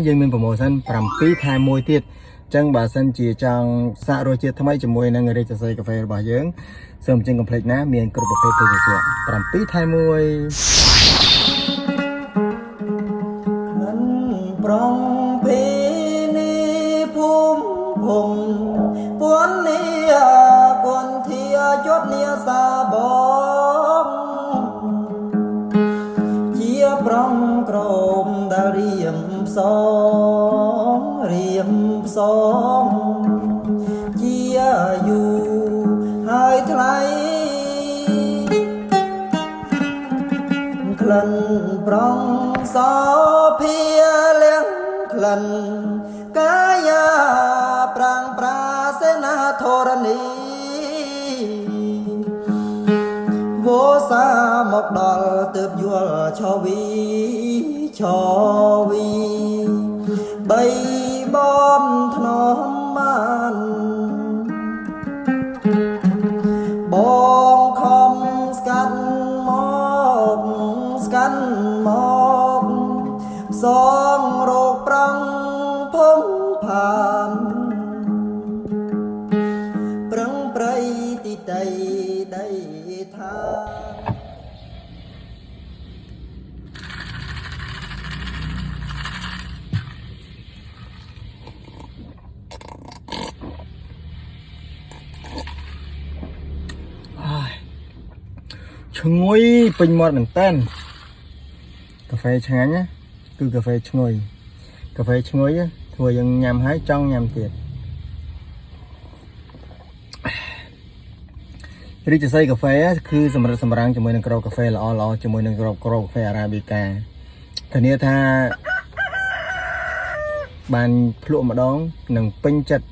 យើងមាន promotion 7ថែម1ទៀតអញ្ចឹងបើសិនជាចង់សាករសជាតិថ្មីជាមួយនឹងរាជសីកាហ្វេរបស់យើងសូមអញ្ជើញកុំភ្លេចណាមានគ្រប់ប្រភេទភេសជ្ជៈ7ថែម1 មិនប្រងភេនីភូមិភុំពននីគន្ធាជប់នីសាបងជាប្រងក្រមដែលរៀមផ្សងរៀមផ្សងជាយូរហើយថ្លៃ ក្លិនប្រងសោភាលៀងក្លិនកាយាប្រាំងប្រាសេនាធរណីវោសាមកដល់ទើបយល់ឆវីឆវីបីបំថ្នមបាន បងខំស្កាត់មកស្កាត់មកផ្សងរោគប្រងភងផានប្រឹងប្រៃទីតីដីថា អាយឈ្ងុយពេញមាត់មែនតើកាហ្វេឆ្ងាញ់ណាគឺកាហ្វេឈ្ងុយកាហ្វេឈ្ងុយណាធ្វើយើងញ៉ាំហើយចង់ញ៉ាំទៀតរាជសីកាហ្វេគឺសម្រិតសម្រាំងជាមួយនឹងគ្រាប់កាហ្វេល្អល្អជាមួយនឹងគ្រាប់គ្រាប់កាហ្វេអារ៉ាប៊ីកាធានាថាបានភ្លក់ម្ដងនឹងពេញចិត្ត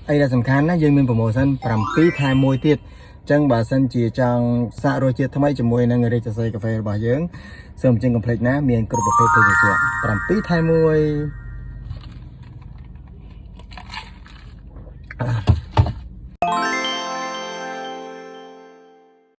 អីដែលសំខាន់ណាយើងមាន promotion 7ថែម1ទៀត អញ្ចឹងបើសិនជាចង់សាករសជាតិថ្មីជាមួយនឹងរាជសីកាហ្វេរបស់យើងសូមអញ្ជើញកុំភ្លេចណាមានគ្រប់ប្រភេទភេសជ្ជៈ7ថែម1